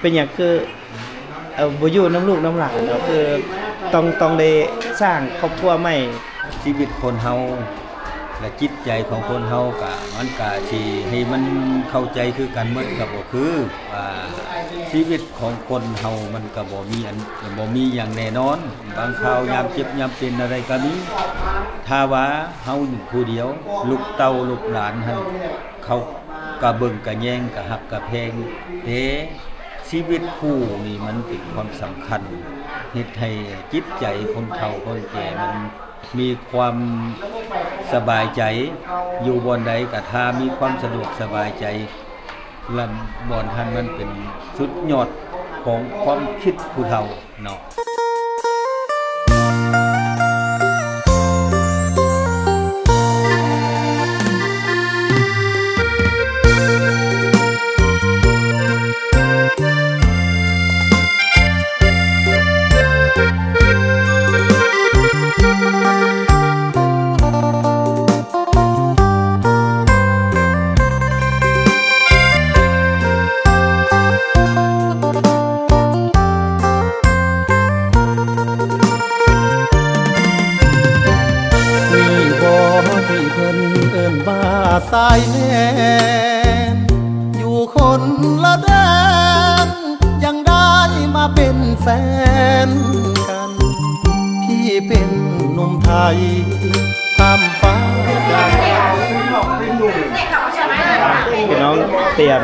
ປັນຫຍັງຄື ເອີ ບໍ່ຢູ່ນຳລູກນຳຫຼານເນາະ ຄືຕ້ອງ ຕ້ອງໄດ້ສ້າງຄອບຄົວໃໝ່. ຊີວິດຄົນເຮົາ ແລະ ຈິດໃຈຂອງຄົນເຮົາກະ ມັນກະຊິໃຫ້ມັນເຂົ້າໃຈຄືກັນໝົດກະບໍ່ຄື ວ່າຊີວິດຂອງຄົນເຮົາມັນກະບໍ່ມີອັນ ບໍ່ມີຫຍັງແນ່ນອນ. ບາງຄາວຍາມເຈັບຍາມເປັນແນວໃດກະມີ. ຖ້າວ່າເຮົາຢູ່ຜູ້ດຽວ ລູກເຕົ້າລູກຫຼານຫັ້ນ ເຂົາກະເບິ່ງກະແຍງ ກະຮັກກະແພງ ແຕ່ຊີວິດຄູ່ນີ້ມັນເປັນຄວາມສຳຄັນ ເຮັດໃຫ້ຈິດໃຈຄົນເຖົ້າຄົນແກ່ມັນມີຄວາມສະບາຍໃຈ. ຢູ່ບ່ອນໃດກະຖ້າມີຄວາມສະດວກສະບາຍໃຈ ລະບ່ອນຫັ້ນມັນເປັນສຸດຍອດຂອງຄວາມຄິດຜູ້ເຖົ້າເນາະ. ນີ້ບໍ່ທີ່ເພິ່ນເອີ້ນວ່າຊາຍແດນ ຢູ່ຄົນລະແດນ ຍັງໄດ້ມາເປັນແຟນກັນ ພີ່ເປັນໜຸ່ມໄທ ຂ້າມຟ້າຈາກ ພີ່ນ້ອງຕຽມ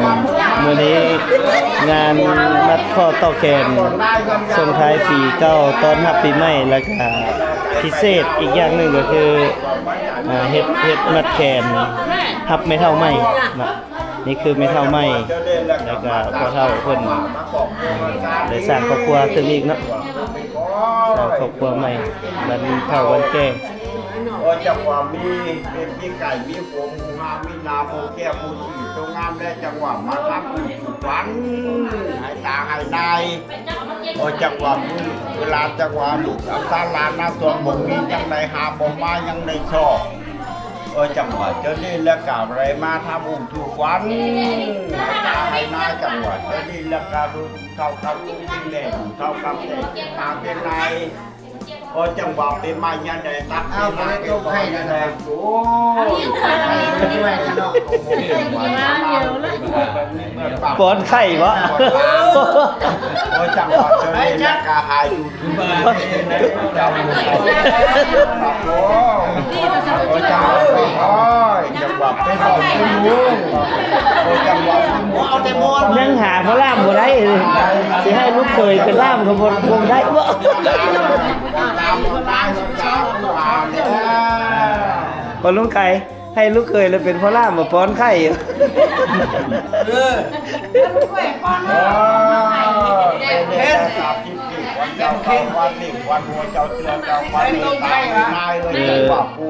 ມື້ນີ້ງານມັດຂໍ້ຕໍ່ແຂນ ສົ່ງທ້າຍປີເກົ່າ ຕ້ອນຮັບປີໃໝ່ ແລ້ວກະພິເສດອີກຢ່າງໜຶ່ງກໍຄື ອ່າ ເຮັດ ເຮັດມັດແຂນຮັບແມ່ເຖົ້າໃໝ່ເນາະ. ນີ້ຄືແມ່ເຖົ້າໃໝ່ ແລ້ວກະພໍ່ເຖົ້າເພິ່ນ ເອີ ໄດ້ສ້າງຄອບຄົວຂຶ້ນອີກເນາະ ສ້າງຄອບຄົວໃໝ່ ບັດເຖົ້າບັດແກ່. ໂອ້ ຈັກວ່າມີເປັດມີໄກ່ມີກົງ ມີຫາມີນາ ໝູແກ້ວໝູສີ ໂຕງາມແລະ ຈັກວ່າມາທຳບຸນສູ່ຂວັນ ໃຫ້ຕາໃຫ້ນາຍ. ໂອ້ ຈັກວ່າມື້ເວລາ ຈັກວ່າລູກອຳສາລານາສວນ ບໍ່ມີຫຍັງໄດ້ຫາ ບໍ່ມາຫຍັງໄດ້ຊອກ. ເອີ ຈັງຫວະເຈົ້ານີ້ແຫຼະກະໄດ້ມາທຳບຸນສູ່ຂວັນ ໃຫ້ຕາໃຫ້ນາຍ. ຈັງຫວະເຈົ້ານີ້ແຫຼະກະລູກເຖົ້າກັບລູກແມ່ ເຖົ້າກັບແມ່ ຕາເປັນນາຍ. ເອີ ຈັງຫວະເປັນມາຍາໃດ ຕັກເປັນນາຍ ເປັນໄຂ່ໃດ. ໂອ້ຍ ປ້ອນໄຂ່ບໍ? ໂອ້ຍ ຈັງຫວະເຈົ້ານີ້ແຫຼະກະຫາຢູ່ ຍັງຫາພໍ່ລ່າມບໍ່ໄດ້ ຊິໃຫ້ລູກເຂີຍໄປລ່າມຂະບວນວົງໄດ້ບໍ່? ພໍ່ລຸງໄກ່ ໃຫ້ລູກເຂີຍລະເປັນພໍ່ລ່າມບໍ່ ປ້ອນໄຂ່. ເອີ ເອີ ເຮັດ ວັນເຈົ້າເຂົ້າວັນນີ້ ວັນຫົວເຈົ້າເສືອເຈົ້າ ວັນນີ້ຕາຍນາຍເອີຍ ເອີ ຈັງຫວະປູ່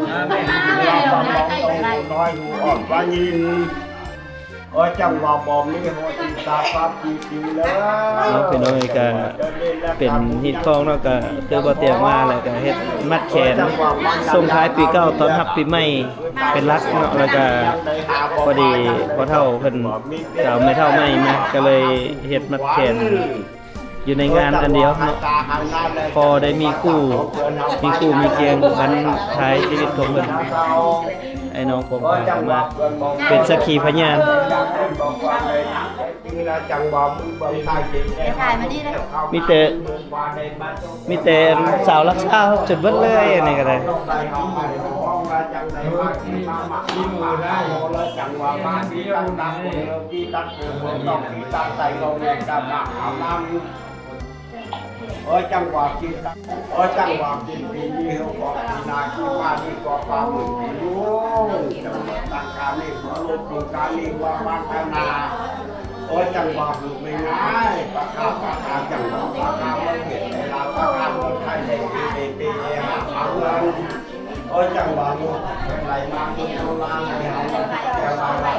ເອີ ວ່າບໍ່ມີຫົວຈິດຕາພາບປີໆເລີຍເນາະ. ພີ່ນ້ອງເອີຍ ກະເປັນຮີດຄອງເນາະ ກະຄືບໍ່ຕຽງວ່າ ແລ້ວກະເຮັດມັດແຂນ ສົ່ງທ້າຍປີເກົ່າ ຕ້ອນຮັບປີໃໝ່ ເປັນຫຼັກເນາະ ແລ້ວກະພໍດີພໍ່ເຖົ້າເພິ່ນກະເອົາແມ່ເຖົ້າໃໝ່ມາ ກະເລີຍເຮັດມັດແຂນຢູ່ໃນງານອັນດຽວເນາະ ພໍໄດ້ມີຄູ່ ມີຄູ່ມີຄຽງບັ້ນທ້າຍຊີວິດຂອງເພິ່ນ. ອ້າຍນ້ອງຂອງເພິ່ນມາເປັນສັກຂີພະຍານ. ມີແຕ່ ມີແຕ່ສາວລັກສາວຈົນເບິດເລີຍ ອັນນີ້ກະໄດ້. ໂອ້ຍ ຈັງຫວະກິນ ໂອ້ຍ ຈັງຫວະກິນປີນີ້ເຮົາກໍປີໜ້າກິນມານີ້ກໍປາໝຶກປີລຸງ ຈັງຫວະຕັ້ງການນີ້ບໍ່ລົບລົງການນີ້ວ່າປາຖະໜາ. ໂອ້ຍ ຈັງຫວະຄືແມ່ນາຍ ປາຄາ ປາຄາ ຈັງຫວະປາຄາ ເມືອງເວດ ໄລລາວ ປາຄາ ເມືອງໄທ ເອເອ ເອເອ ຫາເມືອງ. ໂອ້ຍ ຈັງຫວະລູກໄຫຼມາເມືອງໂນລາ ໄຫຼຫາເມືອງແກ້ວ ລາວ ແລ້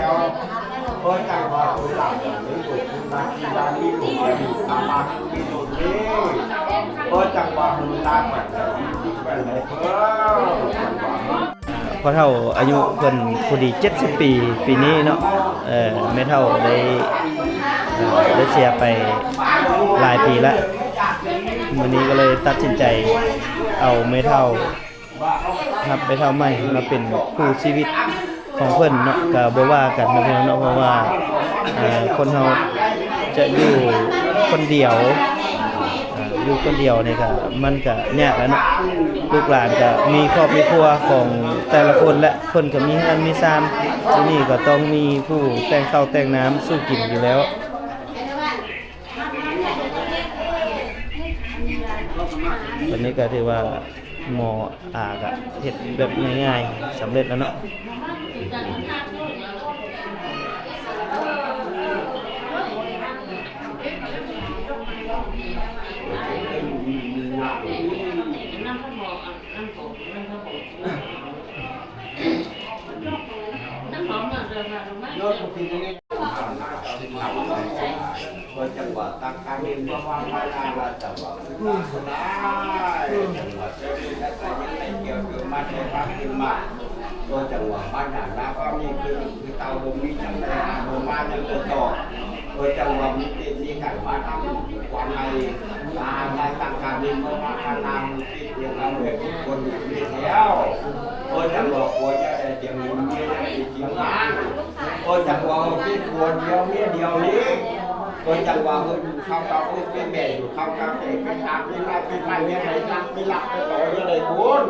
ວ. ໂອ້ຍ ຈັງຫວະໂອລາ ມີລູກ ມີມາ ມີຫຼານ ມີລູກ ມີທຳມາ ມີລູກ ໂອ້ຍ ຈັງຫວະໂອລາ ມີຈິດໄປໄດ້ເພິ່ນ. ພໍ່ເຖົ້າອາຍຸເພິ່ນພໍດີເຈັດສິບປີ ປີນີ້ເນາະ ເອີ ເອີ ແມ່ເຖົ້າໄດ້ ເອີ ໄດ້ເສຍໄປຫຼາຍປີລະ ມື້ນີ້ກໍເລີຍຕັດສິນໃຈເອົາແມ່ເຖົ້າ ຮັບແມ່ເຖົ້າໃໝ່ມາເປັນຄູ່ຊີວິດຂອງເພິ່ນເນາະ ກໍບໍ່ວ່າກັນເນາະ ເພາະວ່າ ເອີ ຄົນເຮົາຈະຢູ່ຄົນດຽວ ເອີ ຢູ່ຄົນດຽວນີ້ກໍ ມັນກໍຍາກແຫຼະເນາະ ລູກຫຼານກໍມີຄອບມີຄົວຂອງແຕ່ລະຄົນແຫຼະ ເພິ່ນກໍມີເຮືອນມີຊານ ທີ່ນີ້ກໍຕ້ອງມີຜູ້ແຕ່ງເຂົ້າແຕ່ງນ້ຳສູ່ກິນຢູ່ແລ້ວ. ອັນນີ້ກໍຖືວ່າໝໍອາກະເຮັດແບບງ່າຍໆ ສຳເລັດແລ້ວເນາະ. ໂດຍຈັງຫວະຕັກການເຫັນວ່າວ່າມານາລາດຈັງຫວະຄືຕາສະຫຼາຍ ຈັງຫວະເຈົ້ານີ້ແລ້ວກໍຍັງໄດ້ກ່ຽວເກີດມາແຕ່ຟັງຂຶ້ນມາ ໂດຍຈັງຫວະມານາລາຄວາມນີ້ຄື ຄືເຕົາບໍ່ມີຈັງໃດຫາບໍ່ມາຍັງຈະຕໍ່ ໂດຍຈັງຫວະມີເຕມີກັນມາທຳຄວາມໃຫ້ລາຍຕັ້ງການເຫັນວ່າມານາລາ ໂອ້ຍ ຈັງວ່າຜົວຢ່າໄດ້ຕຽມບຸນເມຍຢ່າໄດ້ຕຽມງານ ໂອ້ຍ ຈັງວ່າເຮົາເປັນຜົວດຽວເມຍດຽວນີ້ ໂອ້ຍ ຈັງວ່າເຮົາຢູ່ຄຳກັບລູກເປັນແມ່ຢູ່ຄຳກັບແມ່ໄປຕາມເວລາເປັນໄມ້ເປັນໄມ້ເປັນຫຼັກເປັນຫຼັກໄປຕໍ່ຢ່າໄດ້ບຸນ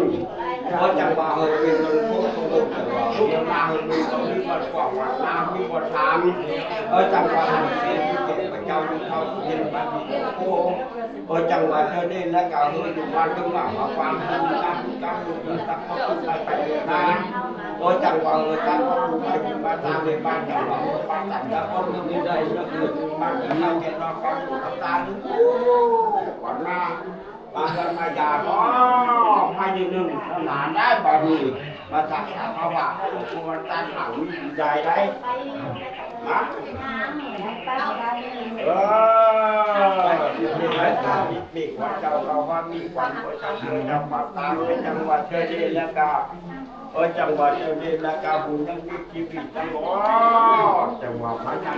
ໂອ້ຍ ຈັງວ່າເຮົາເປັນຄົນໂຄດຄົນໂລກ ຈັງວ່າເຮົາມາເຮົາມີເຮົາມີວັດກວ້າງວັດງາມມີວັດທາງ ໂອ້ຍ ຈັງວ່າເຮົາເປັນເທບພະເຈົ້າຢູ່ເຂົາເປັນບັນດີໂກ ໂອ້ຍ ຈັງຫວະເທື່ອນີ້ລະກະເຮີ້ຍຢູ່ບ້ານເຖິງວ່າມາຟັງເລື່ອງການການເລື່ອງສັກຂອງຜູ້ໄປໄປມາ ໂອ້ຍ ຈັງຫວະເຮີ້ຍສັກຂອງຜູ້ໄປມາຕາມໃນບ້ານ ຈັງຫວະເຮີ້ຍປາກັນລະຄົນເມືອງນີ້ໄດ້ລະຄືບ້ານເຮົາແກ່ນອກກັບຜູ້ກັບຕາ ໂອ້ຍ ຂວັນມາ ມາເຮືອນມາຢາມ ໂອ້ຍ ມາຢູ່ໜຶ່ງໜານໄດ້ບາດນີ້ ມາສັກສາພາວະ ໂອ້ຍ ມັນຕັນຫາງມີໃດໄດ້ ຮະ ເອີ ມີໃດ ມີຂວັນເຈົ້າເກົ່າວ່າມີຂວັນບໍ່ຈຳເທື່ອຈຳປາກຕາງໄປຈັງຫວັດເທື່ອນີ້ແລ້ວກະ ເອີ ຈັງຫວັດເຈົ້ານີ້ລະກະບຸນຍັງມີຊີວິດຢູ່ ໂອ້ ຈັງຫວັດມາຍັງ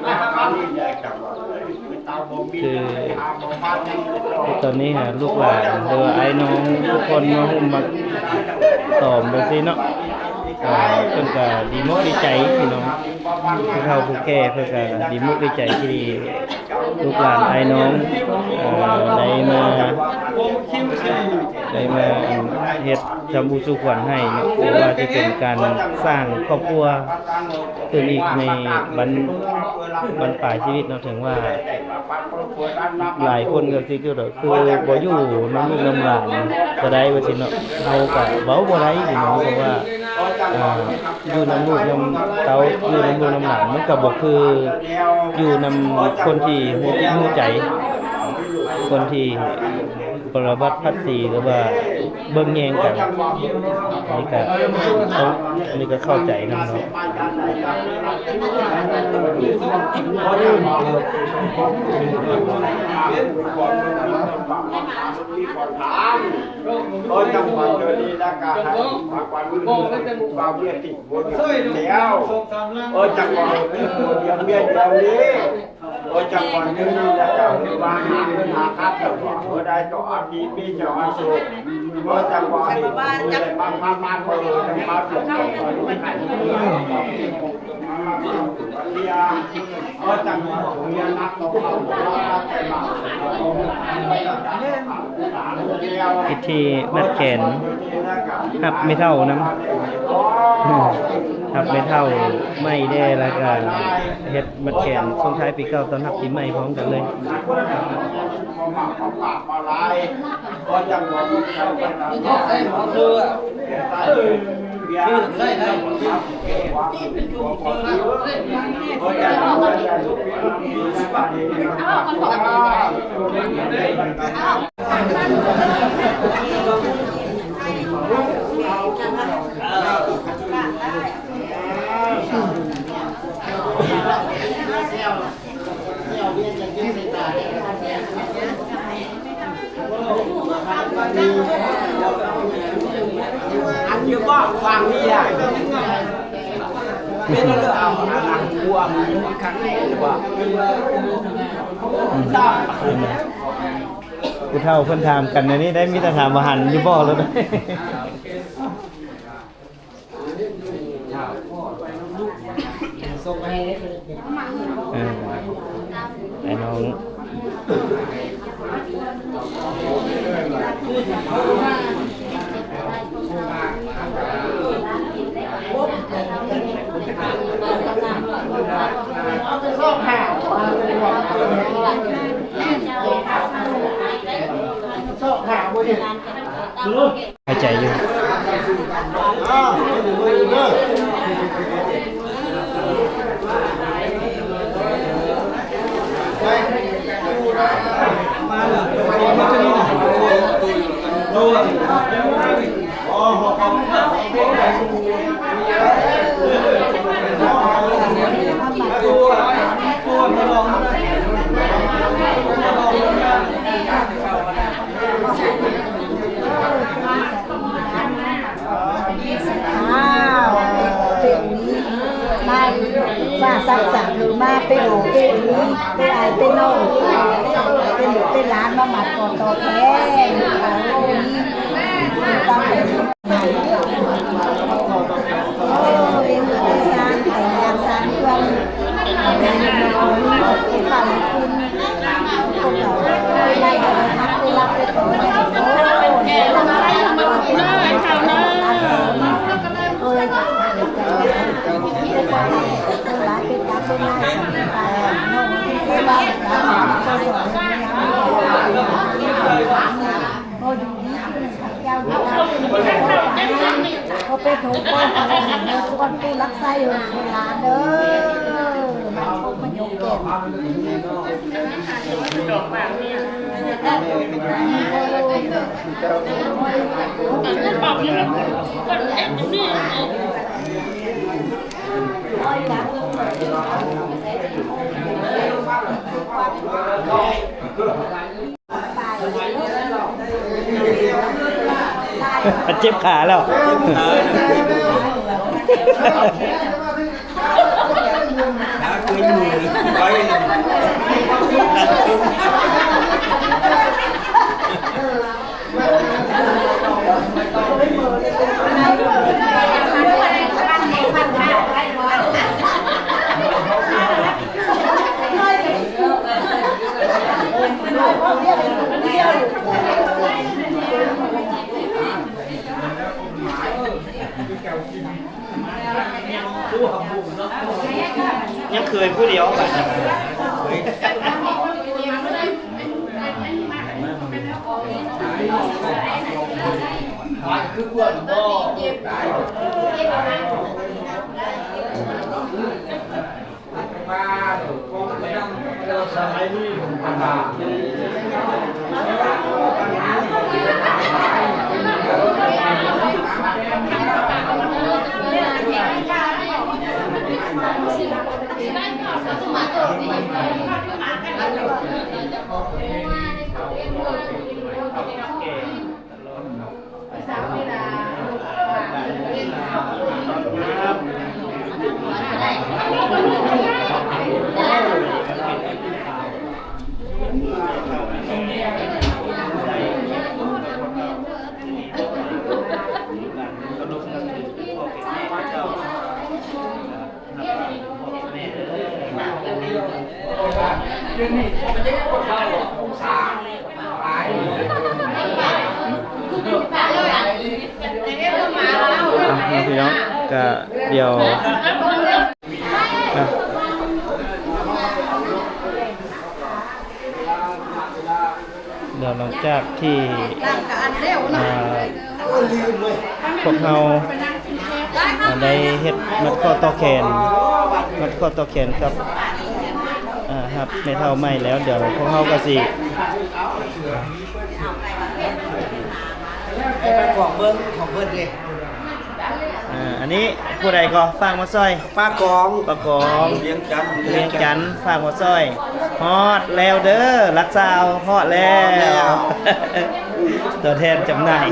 ມີແລະ ຈັງຫວັດເອີຍ ຄືຕາບໍ່ມີ ຄື ຫາບໍ່ມາຍັງ ຄືຕອນນີ້ຫາລູກຫຼານ ຫຼືວ່າອ້າຍນ້ອງທຸກຄົນມາໂຮມມາຕອມຈັ່ງຊີ້ເນາະ ເອີ ເພິ່ນກະດີມົກດີໃຈພີ່ນ້ອງ ຜູ້ເຖົ້າຜູ້ແກ່ເພິ່ນກະດີມົກດີໃຈທີ່ ລູກຫຼານອ້າຍນ້ອງ ເອີ ໄດ້ມາ ໄດ້ມາເຮັດທຳບຸນສູ່ຂວັນໃຫ້ເນາະ ຫຼືວ່າຈະເປັນການສ້າງຄອບຄົວຂຶ້ນອີກໃນບັ້ນ ບັ້ນປາຍຊີວິດເນາະ ເຖິງວ່າຫຼາຍຄົນກໍຊິຄິດວ່າ ຄືບໍ່ຢູ່ນຳລູກນຳຫຼານກໍໄດ້ວ່າຊີ້ເນາະ ເຮົາກໍເວົ້າບໍ່ໄດ້ພີ່ນ້ອງ ເພາະວ່າ ອ່າ ຢູ່ນຳລູກນຳເຕົ້າ ຢູ່ນຳລູກນຳຫຼານ ມັນກໍບໍ່ຄືຢູ່ນຳຄົນທີ່ຮູ້ຈິດຮູ້ໃຈ ຄົນທີ່ປະລະບັດພັດສີ ຫຼືວ່າເບິ່ງແຍງກັນ ອັນນີ້ກໍຕ້ອງ ອັນນີ້ກໍເຂົ້າໃຈນຳເນາະ. ໂອ້ຍ ຈັງຫວະເທື່ອນີ້ລະກະໃຫ້ມາກວ່າມື້ນີ້ ວ່າເວຍຕິດຫົວຢູ່ແລ້ວ ໂອ້ຍ ຈັງຫວະເຮົາເປັນຜົວດຽວເມຍດຽວນີ້ ໂອ້ຍ ຈັງຫວະເທື່ອນີ້ລະກະເຮີ້ຍວ່າຫາເງິນຫາຄຳ ຈັງຫວະເຮີ້ຍໄດ້ຕໍ່ອາມີມີເຈົ້າອາໂສ ໂອ້ຍ ຈັງຫວະເຮີ້ຍມາ ມາ ມາ ມາ ມາ ມາ ພິທີມັດແຂນຮັບແມ່ເຖົ້ານຳ ຮັບແມ່ເຖົ້າໃໝ່ແດ່ ແລ້ວກະເຮັດມັດແຂນສົ່ງທ້າຍປີເກົ່າຕ້ອນຮັບປີໃໝ່ພ້ອມກັນເລີຍ. ອັນຢູ່ບໍ່ ວາງນີ້ລະ. ຜູ້ເຖົ້າເພິ່ນຖາມກັນແນວນີ້ໄດ້ ມີແຕ່ຖາມວ່າຫັນຢູ່ບໍ່ ແລ້ວ ເອີ ໄອ້ນ້ອງ ເຂົ້າໃຈຢູ່. ອ້າວ ເປັນນີ້ ມາ ມາສັກສາເທີ ມາເປັນເປັນນີ້ ເປັນອ້າຍເປັນນ້ອງ ເປັນລູກເປັນຫຼານ ມາມັດກອດຕອບແທນ ໂອ້ຍ ຕາມໄປ ເອີ ເປັນເຮືອນເປັນຊານ ແຕ່ງຢ່າງຊານເຄື່ອງ ເປັນຄວາມ ຂໍເປັນໂທເປີດໃຫ້ທຸກຄົນຜູ້ຮັກໃຊ້ເອີຍ ຫຼານເດີ ມັນຄົງມາຍົກແກ້ວ ເຈັບຂາແລ້ວ ຂາເຄີຍຢູ່ໄປ. ຍັງເຄີຍຜູ້ດຽວ ບາດນີ້ ພີ່ນ້ອງ ກະດຽວ ດຽວຫຼັງຈາກທີ່ ອ່າ ພວກເຮົາ ອ່າ ໄດ້ເຮັດມັດຂໍ້ຕໍ່ແຂນ ມັດຂໍ້ຕໍ່ແຂນກັບ ອ່າ ຮັບແມ່ເຖົ້າໃໝ່ແລ້ວ ດຽວພວກເຮົາກໍຊິ ໃຫ້ໄປບອກເບິ່ງຂອງເພິ່ນເດ້. ອ່າ ອັນນີ້ຜູ້ໃດກໍຝາກມາຊ່ອຍ? ປ້າກອງ ປ້າກອງ ວຽງຈັນ ວຽງຈັນ ຝາກມາຊ່ອຍ. ຮອດແລ້ວເດີ ຫຼັກຊາວ ຮອດແລ້ວ ຮອດແລ້ວ ຕົວແທນຈຳໜ່າຍ.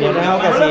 ດຽວເຮົາກໍຊິ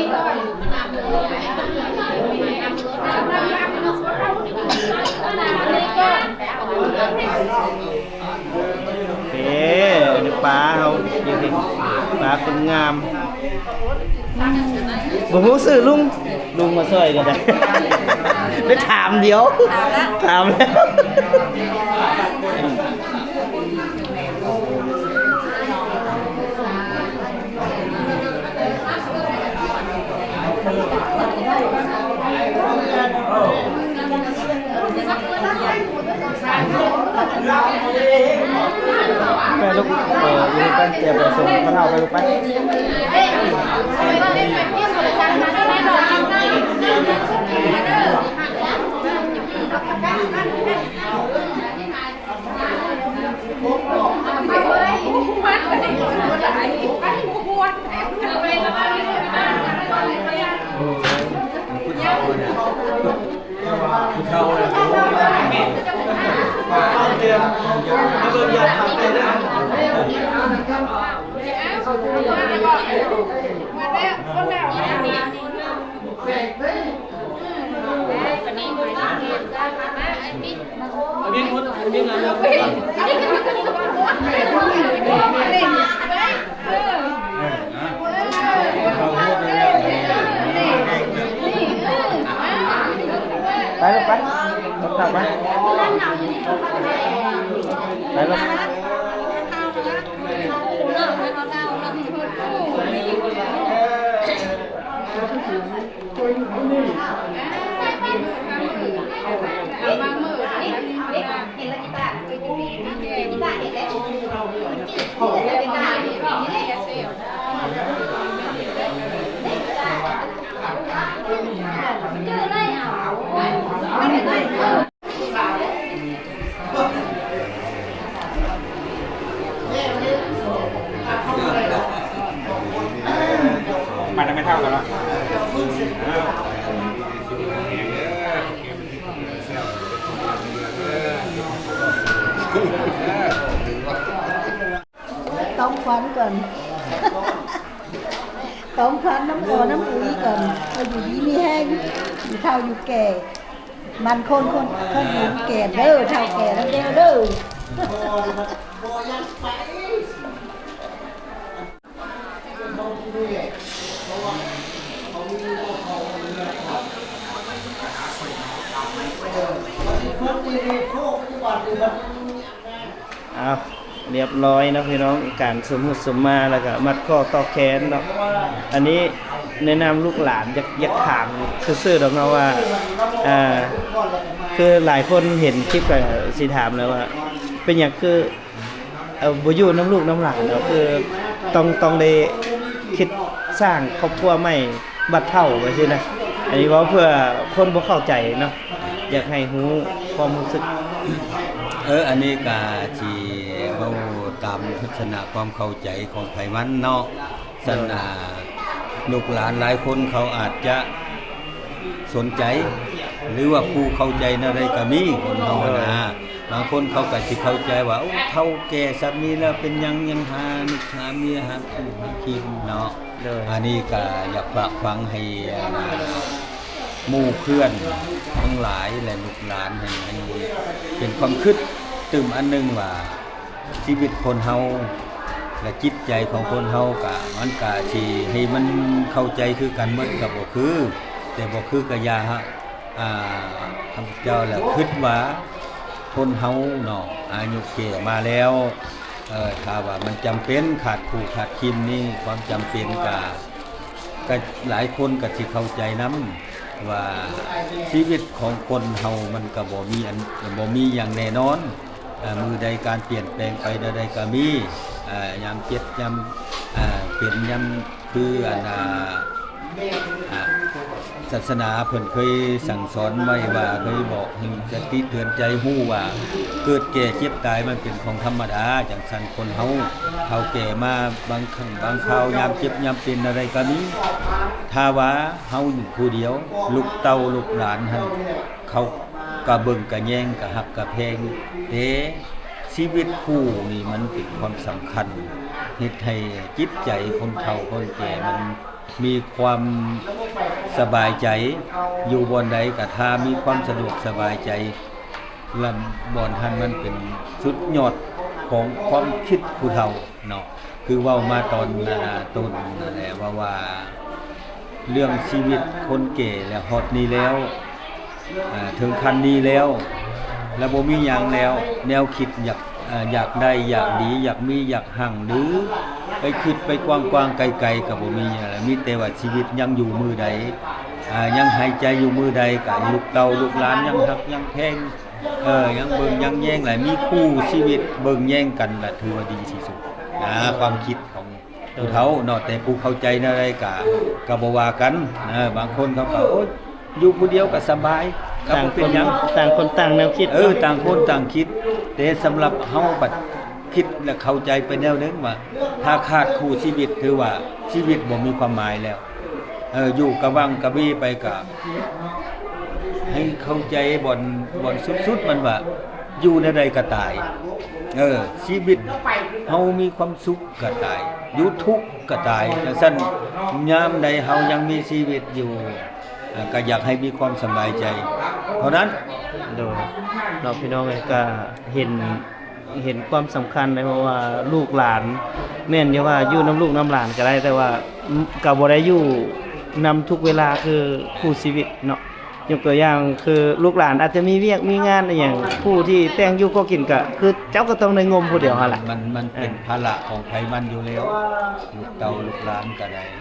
ນີ້ກ່ອນ ໂອເຄ ປາເຮົາຢູ່ພີ້ ປາຄົນງາມ. ບໍ່ຮູ້ຊື່ລຸງ ລຸງມາຊ່ອຍກໍໄດ້ ໄດ້ຖາມດຽວ ຖາມແລ້ວ. ໄປລູກ ເອີ ຢູ່ໄປ ຈະໄປສົ່ງພໍ່ເຖົ້າໄປລູກໄປ. ໄປລູກໄປ ໄປລູກ ມາແຕ່ແມ່ເຖົ້າກັນເນາະ. ຕ້ອງຄວັນກ່ອນ ຕ້ອງຄວັນນຳພໍ່ນຳປູ່ກ່ອນ ໃຫ້ຢູ່ດີມີແຮງ ຢູ່ເຖົ້າຢູ່ແກ່ ໝັ້ນຄົງຄົນ ຄົນຢູ່ແກ່ເດີ ເຖົ້າແກ່ນຳເດີ ເດີ. ອ້າວ ລຽບຮ້ອຍເນາະພີ່ນ້ອງ ການສົມຫຸດສົມມາ ແລ້ວກະມັດຂໍ້ຕໍ່ແຂນເນາະ. ອັນນີ້ແນະນຳລູກຫຼານ ຢາກ ຢາກຖາມຊື່ໆດອກເນາະວ່າ ອ່າ ຄືຫຼາຍຄົນເຫັນຄລິບກະຊິຖາມແລ້ວວ່າ ເປັນຫຍັງຄື ເອີ ບໍ່ຢູ່ນຳລູກນຳຫຼານເນາະ ຄືຕ້ອງ ຕ້ອງໄດ້ຄິດສ້າງຄອບຄົວໃໝ່ບັດເຖົ້າ ວ່າຊີ້ນະ. ອັນນີ້ເວົ້າເພື່ອຄົນບໍ່ເຂົ້າໃຈເນາະ ຢາກໃຫ້ຮູ້ຄວາມຮູ້ສຶກ. ເອີ ອັນນີ້ກະຊິເວົ້າຕາມທັດສະນະຄວາມເຂົ້າໃຈຂອງໃຜມັນເນາະ. ຊັ້ນ ໂດຍ ອ່າ ລູກຫຼານຫຼາຍຄົນເຂົາອາດຈະສົນໃຈ ຫຼືວ່າຜູ້ເຂົ້າໃຈແນວໃດກະມີ ຄົນເຮົາຫັ້ນນະ. ໂດຍ ບາງຄົນເຂົາກະຊິເຂົ້າໃຈວ່າ ໂອ້ ເຖົ້າແກ່ສ່ຳນີ້ແລ້ວເປັນຫຍັງ ຍັງຫາລູກຫາເມຍ ຫາຄູ່ຫາຄີນເນາະ. ໂດຍ ອັນນີ້ກະຢາກຝາກຝັງໃຫ້ ອ່າ ໝູ່ເພື່ອນທັງຫຼາຍ ແລະ ລູກຫຼານໃຫ້ ໃຫ້ເປັນຄວາມຄິດຕື່ມອັນໜຶ່ງວ່າ ຊີວິດຄົນເຮົາ ແລະ ຈິດໃຈຂອງຄົນເຮົາກະ ມັນກະຊິໃຫ້ມັນເຂົ້າໃຈຄືກັນໝົດກະບໍ່ຄື ແຕ່ບໍ່ຄືກະຢ່າ. ອ່າ ຂ້າພະເຈົ້າລະຄິດວ່າຄົນເຮົາເນາະ ອາຍຸແກ່ມາແລ້ວ ເອີ ຖ້າວ່າມັນຈຳເປັນຂາດຄູ່ຂາດຄີນນີ້ ຄວາມຈຳເປັນກະ ກະຫຼາຍຄົນກະຊິເຂົ້າໃຈນຳ ວ່າຊີວິດຂອງຄົນເຮົາມັນກະບໍ່ມີອັນ ບໍ່ມີຫຍັງແນ່ນອນ. ເອີ ມື້ໃດການປ່ຽນແປງໄປແນວໃດກະມີ ເອີ ຍາມເຈັບ ຍາມ ເອີ ເປັນ ຍາມ ຄືອັນ ອ່າ ອ່າ ສາສະໜາເພິ່ນເຄີຍສັ່ງສອນໄວ້ວ່າ ເຄີຍບອກໃຫ້ສະຕິເຕືອນໃຈຮູ້ວ່າ ເກີດແກ່ເຈັບຕາຍມັນເປັນຂອງທຳມະດາ. ຈັ່ງຊັ້ນຄົນເຮົາເຖົ້າແກ່ມາ ບາງຄັ້ງບາງຄາວ ຍາມເຈັບຍາມເປັນແນວໃດກະມີ. ຖ້າວ່າເຮົາຢູ່ຜູ້ດຽວ ລູກເຕົ້າລູກຫຼານຫັ້ນ ເຂົາກະເບິ່ງກະແຍງ ກະຮັກກະແພງ ແຕ່ຊີວິດຄູ່ນີ້ມັນເປັນຄວາມສຳຄັນ ເຮັດໃຫ້ຈິດໃຈຄົນເຖົ້າຄົນແກ່ມັນມີຄວາມສະບາຍໃຈ. ຢູ່ບ່ອນໃດກະຖ້າມີຄວາມສະດວກສະບາຍໃຈ ລະບ່ອນຫັ້ນມັນເປັນສຸດຍອດຂອງຄວາມຄິດຜູ້ເຖົ້າ. ເນາະ ຄືເວົ້າມາຕອນ ອາ ຕົ້ນນັ້ນແຫຼະ ວ່າ ວ່າເລື່ອງຊີວິດຄົນແກ່ແລ້ວ ຮອດນີ້ແລ້ວ ເຖິງຂັ້ນນີ້ແລ້ວ ແລ້ວບໍ່ມີຫຍັງແລ້ວ ແນວຄິດຢາກ ເອີ ຢາກໄດ້ ຢາກດີ ຢາກມີ ຢາກຮັ່ງ ຫຼື ໄປຄິດໄປກວ້າງໆໄກໆກໍບໍ່ມີຫຍັງແລ້ວ ມີແຕ່ວ່າຊີວິດຍັງຢູ່ມື້ໃດ ອາ ຍັງຫາຍໃຈຢູ່ມື້ໃດ ກໍລູກເຕົ້າລູກຫຼານຍັງຮັກຍັງແພງ ເອີ ຍັງເບິ່ງຍັງແຍງ ແລະ ມີຄູ່ຊີວິດເບິ່ງແຍງກັນ ລະຖືວ່າດີທີ່ສຸດນະ ຄວາມຄິດຂອງຜູ້ເຖົ້າເນາະ ແຕ່ຜູ້ເຂົ້າໃຈແນວໃດກະ ກະບໍ່ວ່າກັນ ເອີ ບາງຄົນເຂົາກະ ໂອ້ຍ ຢູ່ຜູ້ດຽວກະສະບາຍ ກະບໍ່ເປັນຫຍັງ ຕ່າງຄົນຕ່າງແນວຄິດ ເອີ ເນາະ ຕ່າງຄົນຕ່າງຄິດ ແຕ່ສຳລັບເຮົາບັດຄິດ ແລະ ເຂົ້າໃຈໄປແນວໜຶ່ງວ່າ ຖ້າຂາດຄູ່ຊີວິດ ຖືວ່າຊີວິດບໍ່ມີຄວາມໝາຍແລ້ວ ເອີ ຢູ່ກະວັງກະເບໄປກະ ໃຫ້ເຂົ້າໃຈບ່ອນ ບ່ອນສຸດໆ ມັນວ່າ ຢູ່ແນວໃດກໍຕາຍ ເອີ ຊີວິດເຮົາມີຄວາມສຸກກໍຕາຍ ຢູ່ທຸກກໍຕາຍ ຈັ່ງຊັ້ນ ຍາມໃດເຮົາຍັງມີຊີວິດຢູ່ ກໍຢາກໃຫ້ມີຄວາມສະບາຍໃຈເທົ່ານັ້ນ. ໂດຍ ເນາະ ພີ່ນ້ອງເອີຍ ກໍເຫັນ ເຫັນຄວາມສຳຄັນເດ້ ເພາະວ່າລູກຫຼານ ແມ່ນຢ່າວ່າຢູ່ນຳລູກນຳຫຼານກໍໄດ້ ແຕ່ວ່າ ອ- ກໍບໍ່ໄດ້ຢູ່ນຳທຸກເວລາຄືຄູ່ຊີວິດເນາະ. ຍົກຕົວຢ່າງຄືລູກຫຼານອາດຈະມີວຽກມີງານອີ່ຫຍັງ ຜູ້ທີ່ແຕ່ງຢູ່ກໍກິນກໍຄືເຈົ້າກໍຕ້ອງໄດ້ງົມຜູ້ດຽວຫັ້ນລະ. ມັນ ມັນເປັນພາລະຂອງໃຜມັນຢູ່ແລ້ວ ລູກເຕົ້າລູກຫຼານກໍໄດ້ນະ.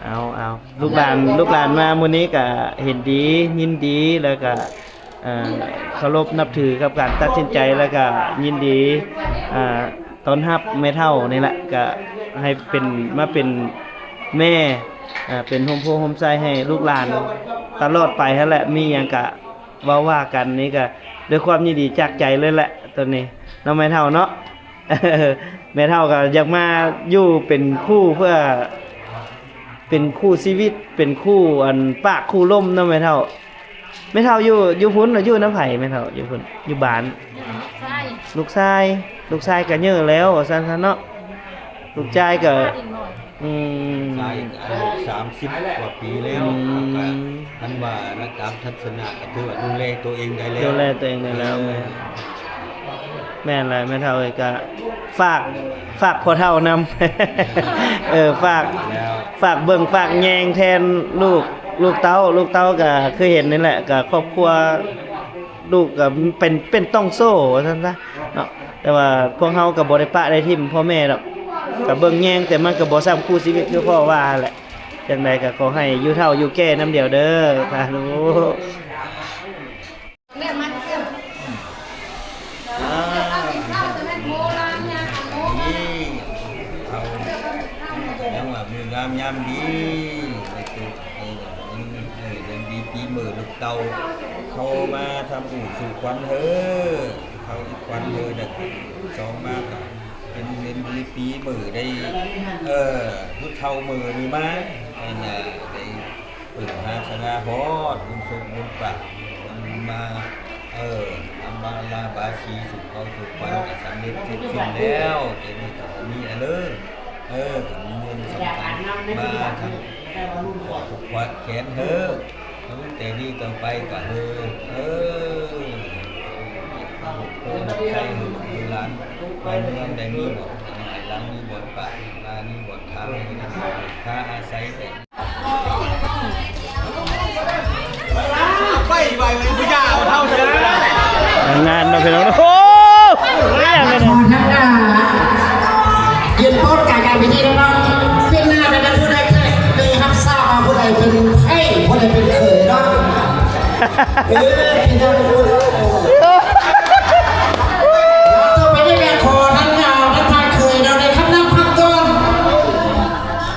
ເອົາ ເອົາ ລູກຫຼານ ລູກຫຼານມາມື້ນີ້ກໍເຫັນດີ ຍິນດີ ແລ້ວກໍ ເອີ ເຄົາລົບນັບຖືກັບການຕັດສິນໃຈ ແລ້ວກະຍິນດີ ເອີ ຕ້ອນຮັບແມ່ເຖົ້ານີ້ແຫຼະ ກະໃຫ້ເປັນ ມາເປັນແມ່ ເປັນຮົ່ມໂພຮົ່ມໄຊໃຫ້ລູກຫຼານຕະຫຼອດໄປຫັ້ນແຫຼະ. ມີຫຍັງກະເວົ້າວ່າກັນ ນີ້ກະດ້ວຍຄວາມຍິນດີຈາກໃຈເລີຍແຫຼະ ໂຕນີ້ເນາະ ແມ່ເຖົ້າເນາະ. ແມ່ເຖົ້າກໍຢາກມາຢູ່ເປັນຄູ່ ເພື່ອເປັນຄູ່ຊີວິດ ເປັນຄູ່ ອັນ ປາກຄູ່ລົມເນາະແມ່ເຖົ້າ. ແມ່ເຖົ້າຢູ່ ຢູ່ພຸ້ນ ຢູ່ນຳໃຜແມ່ເຖົ້າ ຢູ່ພຸ້ນ ຢູ່ບ້ານ? ລູກຊາຍ ລູກຊາຍ ລູກຊາຍກໍເຍີແລ້ວ ວ່າຊັ້ນຊະເນາະ. ລູກຊາຍກໍ ອືມ ລູກຊາຍກໍອາຍຸສາມສິບກວ່າປີແລ້ວ ອືມ ກໍຄັນວ່າຕາມທັດສະນະກໍຖືວ່າດູແລຕົວເອງໄດ້ແລ້ວ ດູແລຕົວເອງໄດ້ແລ້ວ. ເອີ ແມ່ນແຫຼະ ແມ່ເຖົ້າເອີຍ ກະຝາກ ຝາກພໍ່ເຖົ້ານຳ ເອີ ຝາກ ແລ້ວ ຝາກເບິ່ງຝາກແຍງແທນລູກ ລູກເຕົ້າ ລູກເຕົ້າກະຄືເຫັນນີ້ແຫຼະ ກະຄອບຄົວລູກກະເປັນ ເປັນຕ່ອງໂສ້ວ່າຊັ້ນຊະເນາະ. ແຕ່ວ່າພວກເຮົາກະບໍ່ໄດ້ປະໄດ້ຖິ້ມພໍ່ແມ່ດອກ ກະເບິ່ງແຍງ ແຕ່ມັນກະບໍ່ສ່ຳຄູ່ຊີວິດຄືພໍ່ວ່າຫັ້ນແຫຼະ. ຈັ່ງໃດກະຂໍໃຫ້ຢູ່ເຖົ້າຢູ່ແກ່ນຳດຽວເດີ ສາທຸ. ອ່າ ນີ້ເຂົາກໍຍັງວ່າມື້ງາມຍາມດີ ໄດ້ເກີດ ເອີ ຍັງ ເອີ ຍັງດີປີເມີລູກເຕົ້າ ເຂົ້າມາທຳບຸນສູ່ຂວັນເຮີ ເຂົ້າອີກຂວັນເຮີ ແລ້ວສອງມາກໍເປັນ ເປັນດີປີເມີໄດ້ ເອີ ຜູ້ເຖົ້າເມີນີ້ມາ ອັນນ່າ ໄດ້ ເອີ ຫາສະຫາຮອດບຸນສົກບຸນປາກ ມາ ເອີ ອຳມາລາບາສີ ສຸກເຂົາສຸກຂວັນກໍສຳເລັດເສັດສິ້ນແລ້ວ ດຽວນີ້ກໍບໍ່ມີອະເລີ ເອີ ກໍມີເງິນສຳຄັນມາທັງຜູກຄໍຜູກແຂນເຮີ ຕັ້ງແຕ່ນີ້ຕໍ່ໄປກໍເຮີ ເອີ ໃຫ້ລູກໃຫ້ຫຼານບ້ານເມືອງໄດ້ມີບ່ອນຫາຍຫຼັງ ມີບ່ອນປາກ ມີບ່ອນທາງ ມີບ່ອນພັກອາໄສ ໄປໄວໆ ຜູ້ຍ່າເອົາເຖົ້າຊະ ງານເນາະພີ່ນ້ອງເນາະ. ໂອ້ ອີຫຍັງກັນນີ້ ທາງໜ້າ ຢືນໂພດກາຍການພິທີແລ້ວເນາະ. ເປັນໜ້າແມ່ນຜູ້ໃດແຂກໄດ້ຮັບຊາບວ່າຜູ້ໃດເປັນໃຜ ຜູ້ໃດເປັນເຂີຍເນາະ. ເອີ ພີ່ນ້ອງ ຕໍ່ໄປນີ້ແມ່ນຂໍທາງໜ້າ ທາງຝ່າຍເຂີຍເນາະ ໄດ້ຄຳນັບຄຳຕ້ອນ.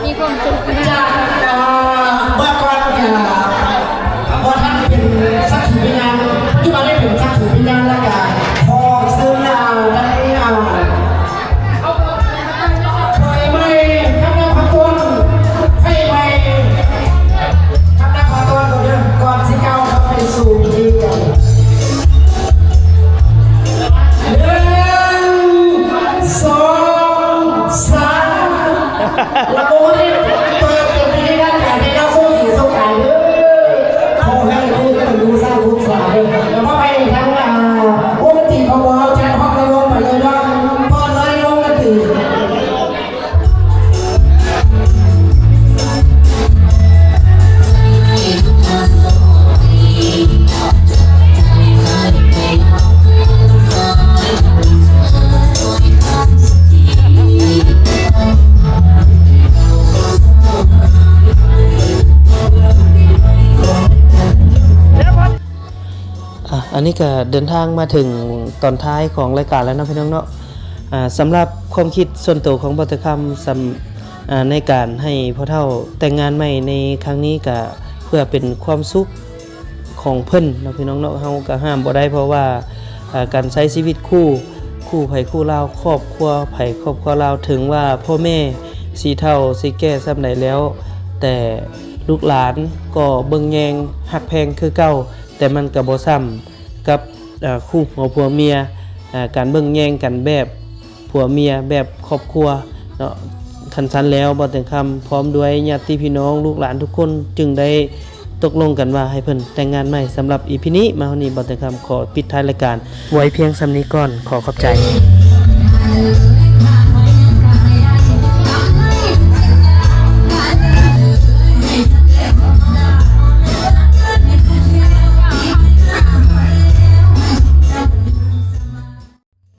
ມີຄວາມສຸກ ຈາກ ເອີ ເມື່ອກ່ອນກະບໍ່ທັນເປັນສັກຂີພິຍານ ປັດຈຸບັນໄດ້ເປັນສັກຂີພິຍານ ແລ້ວກະຂໍເຊີນ ເອີ ໄດ້ ເອີ ເຂີຍໃໝ່ ຄະນະພະກົນ ໃຫ້ໃໝ່ ຄະນະພະກົນເດີ ກ່ອນຊິກ້າວເຂົ້າໄປສູ່ພິທີການ ໜຶ່ງ ສອງ ສາມ ລະບົບນີ້ເປີດເປັນພິທີກ ອັນນີ້ກໍເດີນທາງມາເຖິງຕອນທ້າຍຂອງລາຍການແລ້ວເນາະ ພີ່ນ້ອງເນາະ. ອ່າ ສຳລັບຄວາມຄິດສ່ວນໂຕຂອງບ່າວແຕງຄຳ ສຳ ອ່າ ໃນການໃຫ້ພໍ່ເຖົ້າແຕ່ງງານໃໝ່ໃນຄັ້ງນີ້ ກໍເພື່ອເປັນຄວາມສຸກຂອງເພິ່ນເນາະ ພີ່ນ້ອງເນາະ. ເຮົາກໍຫ້າມບໍ່ໄດ້ ເພາະວ່າ ອ່າ ການໃຊ້ຊີວິດຄູ່ ຄູ່ໃຜຄູ່ລາວ ຄອບຄົວໃຜຄອບຄົວລາວ ເຖິງວ່າພໍ່ແມ່ຊິເຖົ້າຊິແກ່ສ່ຳໃດແລ້ວ ແຕ່ລູກຫຼານກໍເບິ່ງແຍງຮັກແພງຄືເກົ່າ. ແຕ່ມັນກໍບໍ່ສ່ຳກັບ ເອີ ຄູ່ຜົວຜົວເມຍ ເອີ ການເບິ່ງແຍງກັນແບບຜົວເມຍ ແບບຄອບຄົວເນາະ. ຄັນຊັ້ນແລ້ວ ບ່າວແຕງຄຳພ້ອມດ້ວຍຍາດຕິພີ່ນ້ອງ ລູກຫຼານທຸກຄົນ ຈຶ່ງໄດ້ຕົກລົງກັນວ່າໃຫ້ເພິ່ນແຕ່ງງານໃໝ່. ສຳລັບອີພີນີ້ ມາຮອດນີ້ ບ່າວແຕງຄຳຂໍປິດທ້າຍລາຍການໄວ້ພຽງສ່ຳນີ້ກ່ອນ. ຂໍຂອບໃຈ.